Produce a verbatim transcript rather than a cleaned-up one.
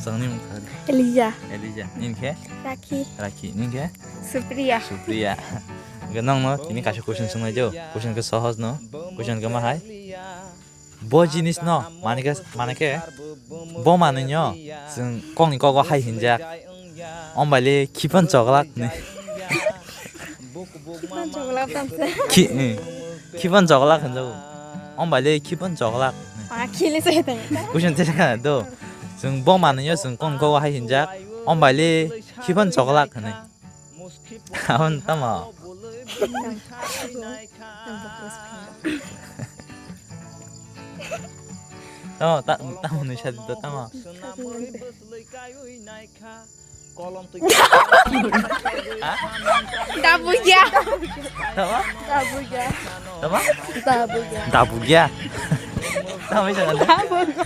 Chwngni mung kha? Elija. Elija. Nini khe? Rakhi. Rakhi. Nini khe? Supriya. Supriya. Hwnkhe nokno tini kaisa question swngnai jo. Question khe sohoj no. Question khe ma hai? Bo jinis no, mane khe, mane khe, bo manwi no, chwng kokni kogo hai hinjak. Ombaile khipan choglak ni. Khipan choglak tamsa. Khi, eh, khipan choglak hinjago. Ombaile khipan choglak ni. Ah, khili se tong. Question tesa do. Chwng bo manwi no, chwng kokni kogo hai hinjak. Ombaile khipan choglak ni. Abon tamo. Tamo, ta-, tamo nui sadi to tamo. Ha? Dabuya. Tamo? Dabuya. Tamo? Dabuya. Dabuya. Tamo bisa kan? Dabuya.